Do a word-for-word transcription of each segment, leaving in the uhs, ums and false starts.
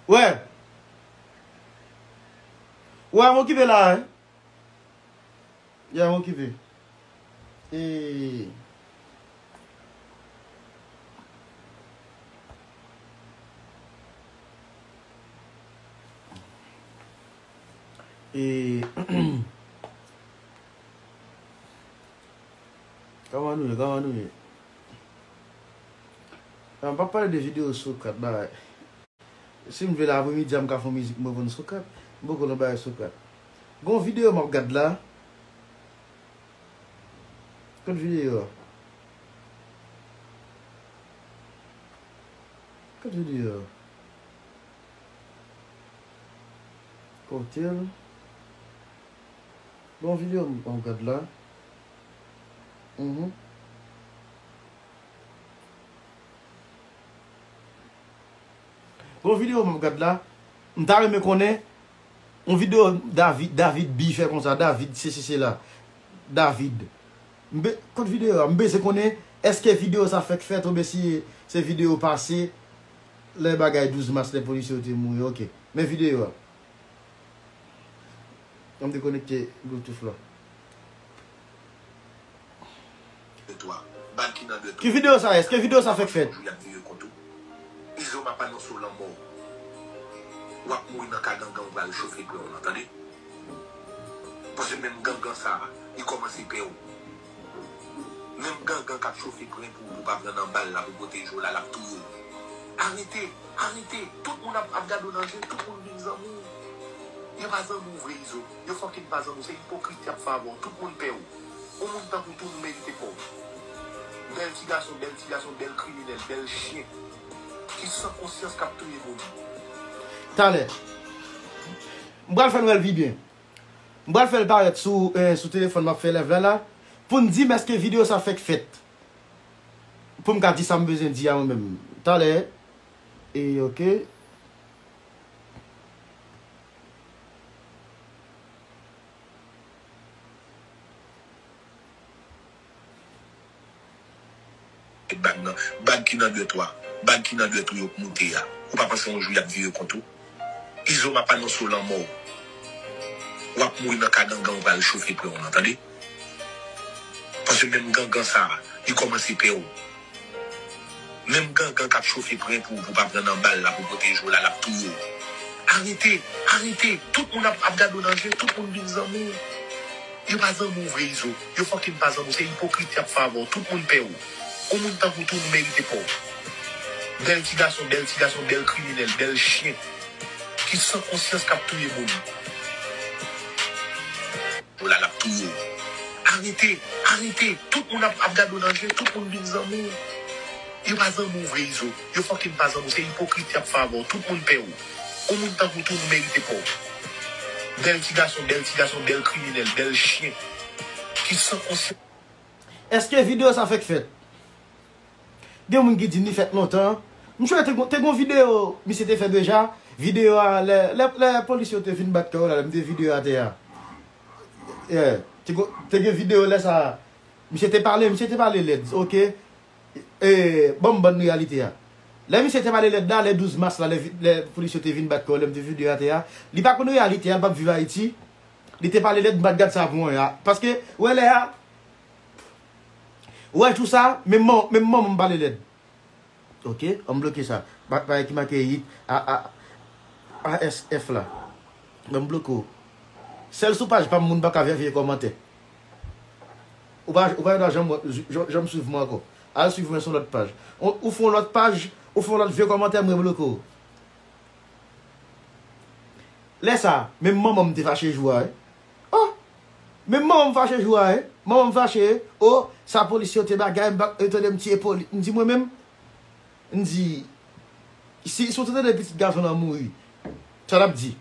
Wè. Wè, m okipe la, wi. Ya, m okipe. E, e, kòman nou ye, kòman nou ye? Ah, m p ap pale de videyo Sokrat, bagay. Si m vle la apremidi a, m ka fè yon mizik m reponn Sokrat. M poko nan bagay Sokrat. Gon videyo m ap gad la. Kot videyo a? Kot videyo a? Kote l? Gon videyo m ap gad la. Mhm. Gon videyo m ap gad la, m ta renmen konnen, yon videyo David, David B fè konsa, David, se, se, se la, David. M be-, kot videyo a? M bezwen konnen, èske videyo sa fèk fèt oubyen si se videyo pase, lè bagay douz mas, lè polisye yo te mouri, oke. Men videyo a. An m dekonekte Bluetooth la. Ki videyo sa? Èske videyo sa fèk fèt? Izo, m ap anonse w lanmò w. W ap mouri nan ka gangan w pral chofe pran w lan, tande? Paske menm gangan sa a, li kòmanse pè w. Menm gangan k ap chofe pran pou ou, pou w pa pran nan bal la, pou pwoteje w la, l ap touye w. Arete, arete. Tout moun ap, ap gade w nan je, tout moun vin zanmi w. Yo pa zanmi w vre, Izo. Yo fucking pa zanmi w. Se ipokrit y ap fè avè w. Tout moun pè w. Yon moun tankou w tou, nou merite mò. Bèl ti gason, bèl ti gason, bèl kriminèl, bèl chen. Ki san konsyans k ap touye moun. Talè. M pral fè n wè l pi byen. M pral fè l parèt sou, eh, sou telefòn m ap fè live la la. Pou n di m èske videyo sa fèk fèt. Pou m ka di sa m bezwen di a mwen menm. Talè. E, oke. Bag nan, bag ki nan dwèt ou a, bag ki nan dwèt ou yo k moute a. Ou pa panse yon jou y ap vire kont ou? Izo, m ap anonse w lanmò w. W ap mouri nan ka gangan w pral chofe pran w lan, tande? Paske menm gangan sa a, li kòmanse pè w. Menm gangan k ap chofe pran pou ou, pou w pa pran nan bal la, pou pwoteje w la, l ap touye w. Arete, arete, tout moun ap, ap gade w nan je, tout moun vin zanmi w. Yo pa zanmi w vre, Izo. Yo fucking pa zanmi w. Se ipokrit y ap fè avè w. Tout moun pè w. Yon moun tankou w tou, nou merite pè w. Bèl ti gason, bèl ti gason, bèl kriminèl, bèl chen. Ki san konsyans k ap touye moun. Yo la, l ap touye w. Arete, arete. Tout moun ap, ap gade w nan je, tout moun vin zanmi w. Yo pa zanmi w vre, Izo. Yo fucking pa zanmi w. Se ipokrit y ap fè avè w. Tout moun pè w. Yon moun tankou w tou, nou merite pè w. Bèl ti gason, bèl ti gason, bèl kriminèl, bèl chen. Ki san konsyans. Èske videyo sa fèk fèt? Gen moun ki di li fèt lontan. M sonje te gon, te gon videyo misye te fè deja. Videyo a, lè, lè, lè polis yo te vin bat kò yo la, lè m te videyo atè a. Yeah. Te gon, te gen videyo lè sa a. Misye te pale, misye te pale lèd, oke? E, ban m bann reyalite a. Lè misye te pale lèd la, lè douz mas la, lè vi-, lè polis yo te vin bat kò yo, lè m te videyo atè a, li pa konn reyalite a, li p ap viv Ayiti. Li te pale lèd, m pa t gad sa pou anyen. Paske, wè lè a, wè jou sa, menm man, menm manman m pale lèd. Oke, an m bloke sa. Pa, pa ki make it, a, a, A S F la. Ban m bloke w. Sèl sou paj pa m moun pa ka vye, vye kòmantè. Ou pa, ou pa gen dwa janm, janm, janm swiv mwen ankò. Al swiv mwen sou lòt paj. Ou, ou fè yon lòt paj, ou fè yon lòt vye kòmantè, mwen bloke w. Lè sa, menm manman m te fache jou a, wi. Oh! Menm manman m fache jou a, wi. Manman m fache, oh, sa polis yo te bagay, m pa, yo tande m tiye polis. M di mwen menm, m di, si, si w te tande pitit gason nan mouri, sa l ap di?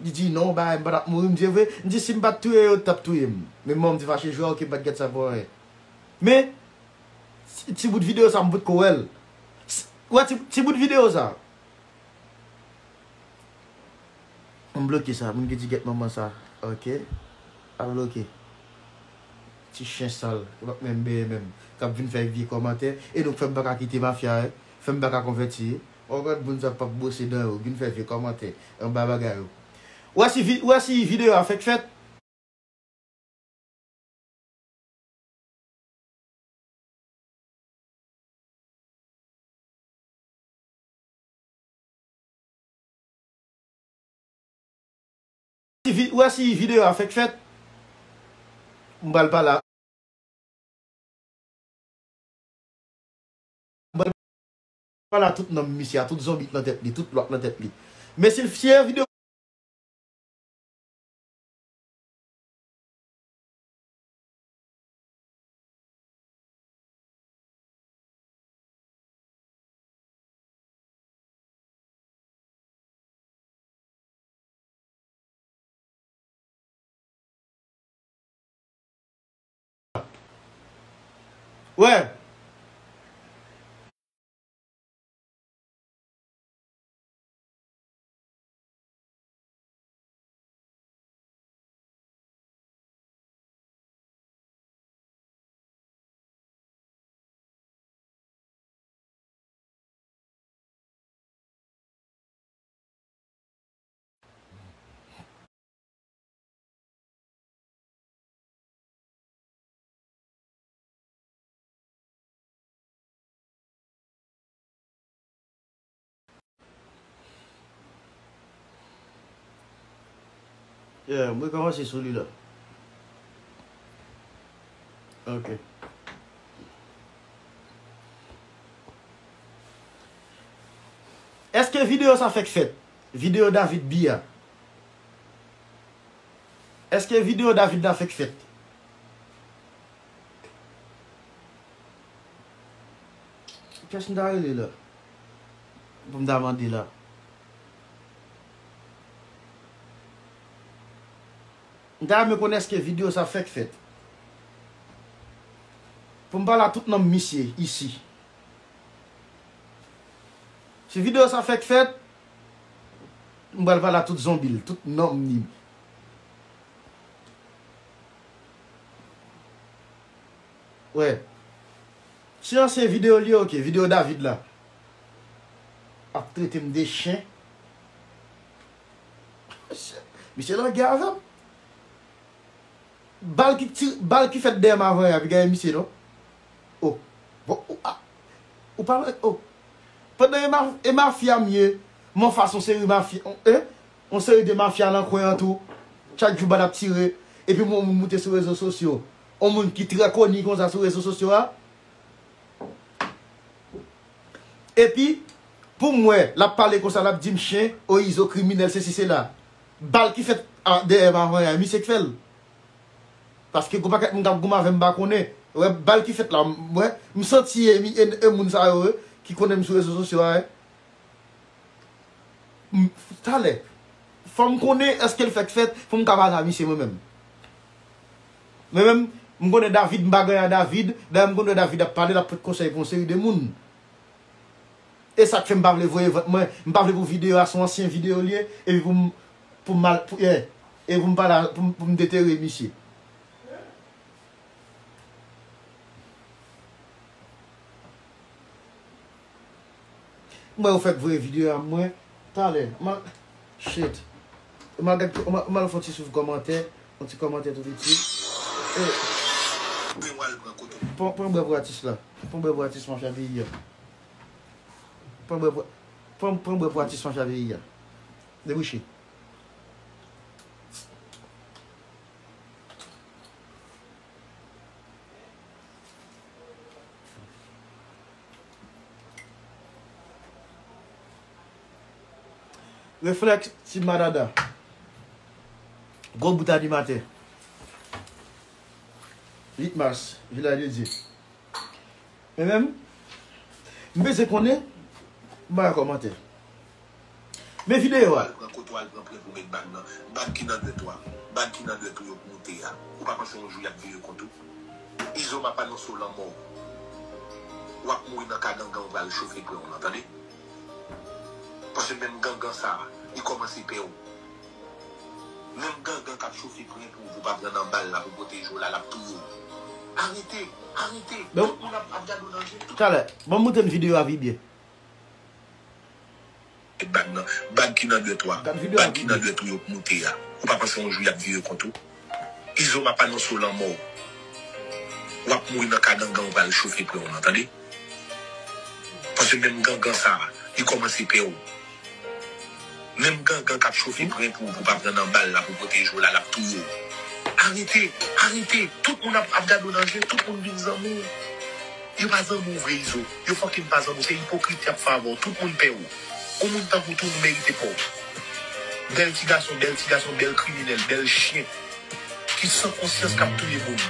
Li di, non, bagay, m pa t ap mouri, m di, e vre? M di, si m pa t touye yo, yo t ap touye m. Menm manman m te fache jou a, oke, m pa t gad sa pou anyen. Men, ti, ti bout videyo sa, m potko wè l. S-, wè ti, ti bout videyo sa. M bloke sa, moun ki di gèt manman sa. Oke. A bloke. Ti chen sal, yo p ap menm benyen menm. K ap vin fè vye kòmantè. E nou k fè m pa ka kite mafya, e. Fè m pa ka konvèti, e. Ou konn moun sa p ap bwose dan yo, vin fè vye kòmantè anba bagay yo. Ou wè si vi-, ou wè si videyo a fèk fèt? Si vi-, ou wè si videyo a fèk fèt? M pral pale a, m pral pale a tout nanm misye a, tout zonbi k nan tèt li, tout lwa k nan tèt li. Men si l, si e videyo Wè. Yeah, mwen kòmanse sou li la. Ok. Èske videyo sa fèk fèt? Videyo David Bia. Èske videyo David la fèk fèt? Kiyès m ta rele la? Pou m ta mande la. M ta renmen konnen èske videyo sa fèk fèt. Pou m pale a tout nanm misye isi. Si videyo sa fèk fèt, m pral pale a tout zonbi l, tout nanm li. Wè. Si ansyen videyo li, ok, videyo David la. Ap trete m de chen. Misye nan gè avè m. Bal ki ti-, bal ki fèt dèyè m avan yè a, pi gaye misye non. Oh. Bon, ou, ah, ou pa, oh. Pandan e ma-, e mafya m ye, m anfas yon seri mafya, eh? Yon seri de mafya nan kwen an tou. Chak jou bal ap tire. Epi m wè yon moun moute sou rezo sosyo. Yon moun ki trè koni konsa sou rezo sosyo a. Epi, pou m wè, l ap pale konsa, l ap di m chen, o izo kriminèl, sesi sela. Bal ki fèt a, dèyè m avan yè a, misye k fè l. Paske gon pakèt moun k ap goumen avè m, m pa konnen. Wè, bal ki fèt la, m, wè, m santi e, e, e moun sa yo, e, ki konnen m sou rezo sosyo a, e. M, talè, fò m konnen èske l fèk fèt, pou m ka pale a misye mwen menm. Mwen menm, m konnen David, m pa gen anyen a David, dayè m konn wè David ap pale, l ap pot konsèy pou yon seri de moun. E sa k fè m pa vle voye vant mwen, m pa vle pou videyo a se yon ansyen videyo l ye, epi pou m, pou m mal, pou, yeah, e pou m pale a, pou m, pou m detere misye. M wè yo fèk voye videyo a mwen talè. M al, shit. M al gad, m al, m al fè yon ti swiv kòmantè, yon ti kòmantè tou piti. E, pran, pran bwè pou atis la. Pran bwè pou atis mafya peyi a. Pran bwè pou, pran, pran bwè pou atis mafya peyi a. Debouche. Reflèks, Ti Madada. Gwo bout animatè. Uit mas, Vilaj de Dye. Men menm, m bezwen konnen, m pa wè kòmantè. Men videyo a. Al pran kote w al pran pwen pou met bag nan. Bag ki nan dwèt ou a. Bag ki nan dwèt ou yo k moute a. Ou pa panse yon jou y ap vire kont ou? Izo, m ap anonse w lanmò w. W ap mouri nan ka gangan ou pral chofe pwen w lan, tande? Paske menm gangan sa a, li kòmanse pè w. Menm gangan k ap chofe pwen pou ou, pou w pa pran nan bal la, pou pwoteje w la, l ap touye w. Arete, arete. Tout moun ap, ap gade w nan je. Talè, ban m montre n videyo a pi byen. Bag nan, bag ki nan dwèt ou a, bag ki nan dwèt ou yo k moute a. Ou pa panse yon jou y ap vire kont ou? Izo, m ap anonse w lanmò w. W ap mouri nan ka gangan, ou pral chofe pran w nan, tande? Paske menm gangan sa, li kòmanse pè w. Menm gangan k ap chofe pran pou, pou pa pran nan bal la, pou pwoteje w la, l ap touye w. Arete, arete. Tout moun ap, ap gade w nan je, tout moun vin zanmi w. Yo pa zanmi w vre, Izo. Yo fucking pa zanmi w. Se ipokrit y ap fè avè w. Tout moun pè w. Yon moun tankou w tou, nou merite pè w. Bèl ti gason, bèl ti gason, bèl kriminèl, bèl chen. Ki san konsyans k ap touye moun.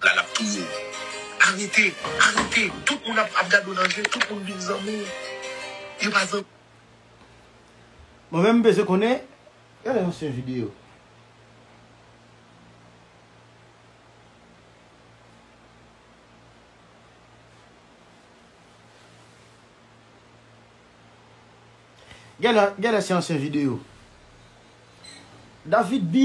La, l ap touye w. Arete, arete. Tout moun ap, ap gade w nan je, tout moun vin zanmi w. Yo pa zanmi. Mwen menm, m bezwen konnen. Gade ansyen videyo. Genlè, genlè se ansyen videyo. David B,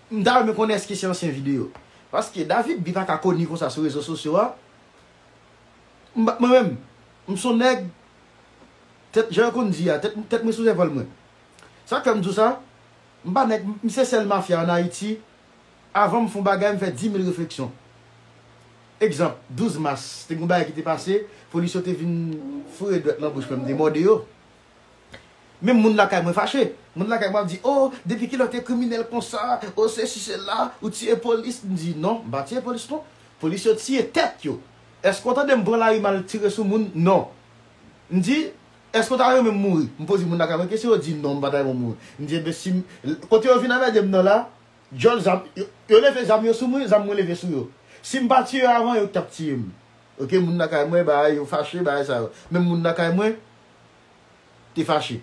m ta renmen konnen èske se ansyen videyo. Paske David B pa ka koni konsa sou rezo sosyo a. M pa, mwen menm, m se yon nèg, tèt, jan yo konn di a, tèt, tèt mwen sou zèpòl mwen. Sa k fè m di w sa, m pa nèg, m se sèl mafya ann Ayiti. Avan m fè yon bagay, m fè dis mil refleksyon. Egzanp, douz mas, te gen yon bagay ki te pase, polis yo te vin foure dwèt lan bouch mwen, m te mòde yo. Men moun lakay mwen fache. Moun lakay mwen ap di, "O, depi kilè w te kriminèl konsa? O, sesi, sela, ou tiye polis." M di, "Non, m pa tiye polis, non. Polis yo tiye tèt yo." Èske w tande m pran lari m al tire sou moun? Non. M di, "Èske w ta renmen m mouri?" M poze moun lakay mwen kesyon, yo di, "Non, m pa ta renmen w mouri." M di, "Ebyen, si m, kote yo vin anmède m nan la, djòl zam, yo, yo leve zam yo sou mwen, zam mwen leve sou yo. Si m pa tiye yo avan, yo t ap tiye m." Oke, moun lakay mwen, bagay yo fache, bagay sa yo. Menm moun lakay mwen te fache.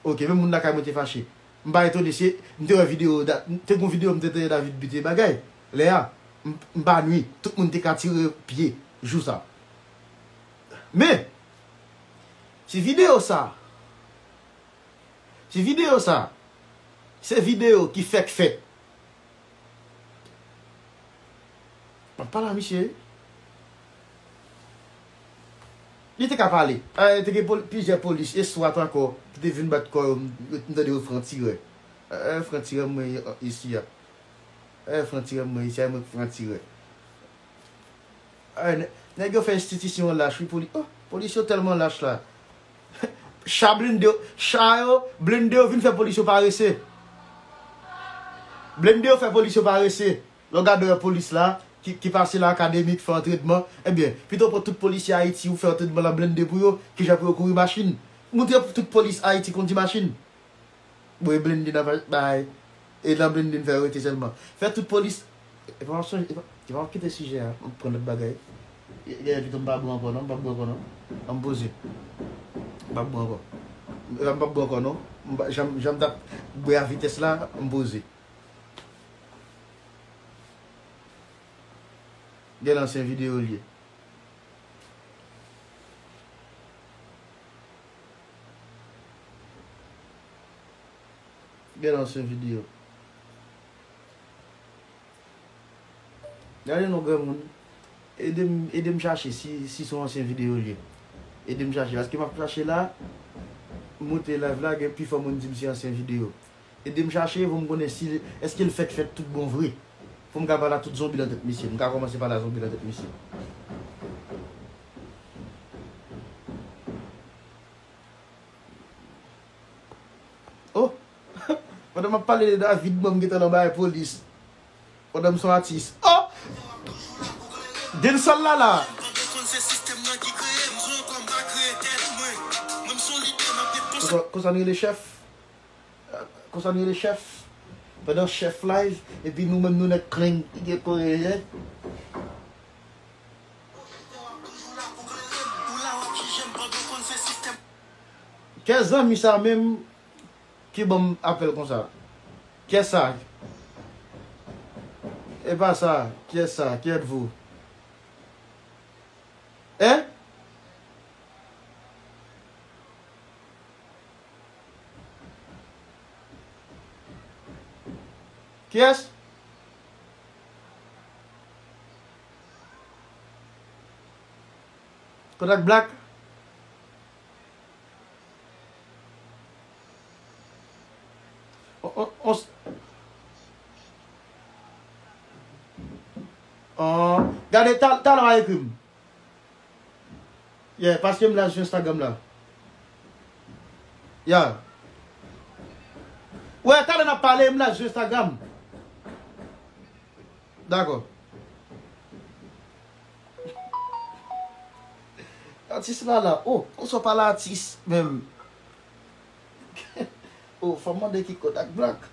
Oke, menm moun lakay mwen te fache. M pa etone si m te wè videyo, da, te gon videyo m te tande David B te bagay. Lè a, m, m pa nwi. Tout moun te ka tire pye jou sa. Men, si videyo sa, si videyo sa, se videyo ki fèk fèt. M ap pale a misye. Li te ka pale. Eh, te gen poli-, plizyè polis, e swat ankò, ki te vin bat kò yo, m, m tande yo fè yon tirè. Eh, fè yon tirè, mwen, isi a. Eh, fè yon tirè, mwen, isi a, mwen, fè yon tirè. Eh, nè-, nèg yo fè enstitisyon an lach, wi, poli-, oh, polis yo tèlman lach la. Cha blende yo, cha yo, blende yo vin fè polis yo parese. Blende yo fè polis yo parese. Lè w gade wè polis la, ki, ki pase la akademik, fè antrenman, ebyen, pito pran tout polisye Ayiti ou fè antrenman lan blende pou yo, kijan pou yo kouri machin. Montre tout polis Ayiti kondi machin. Bon, e blende nan bay, e nan blende n fè yo rete sèlman. Fè tout polis, e pa m ap sonje, e pa, e pa m ap kite sijè a, m ap pran lòt bagay. E, e, pito m pa bwè ankò non, m pa bwè ankò non. An m poze. M pa bwè ankò. E pa m pa bwè ankò non. M pa, jan, jan m t ap bwè a vitès la, m poze. Gen ansyen videyo l ye. Gen ansyen videyo. Gade non granmoun. Ede m, ede m chache si, si se yon ansyen videyo l ye. Ede m chache. Paske m ap chache la, m moute live la, gen pifò moun di m se ansyen videyo. Ede m chache pou m konnen si, èske l fèk fèt tout bon vre. Pou m ka pale a tout zonbi nan tèt misye. M ka kòmanse pale a zonbi nan tèt misye. Oh! Pandan m ap pale de David, mwen m gentan nan bagay polis. Pandan m se yon atis. Oh! Dancehall la la. Konsa, konsa nou rele chèf. Konsa nou rele chèf. Pandan chèf live, epi nou menm nou nèk kling ki gen kore, hein. Kè zanmi sa menm ki ban m apèl konsa? Kè sa? E pa sa, kè sa, qui êtes-vous? Hein? Kiyès? Kodak Black. On, on, on s- on, gade, tal-, talè w a ekri m. Yeah, paske m la sou Instagram la. Yeah. Wè, talè n ap pale, m la sou Instagram. Dakò. Atis la la. Oh, konsa w pale atis menm. Oh, fò m mande ki Kodak Black.